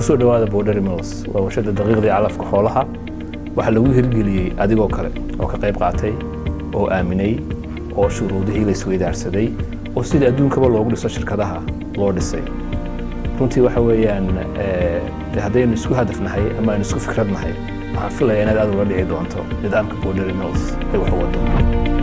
Kusoo dhawaada Boodhari Mills. Waa warshadda daqiiqdii calafka xoolaha. Waxaa lagu hirgeliyey adigoo kale oo ka qayb qaatay oo aaminay oo shuruudihii la isweydaarsaday oo sidii adduunkaba loogu dhiso shirkadaha loo dhisay. Runtii waxa weeyaan, de haddaynu isku hadafnahay ama aynu isku fikradnahay, waxaan filaya inaad aad ula dhici doonto nidaamka Boodhari Mills ay wax u wado.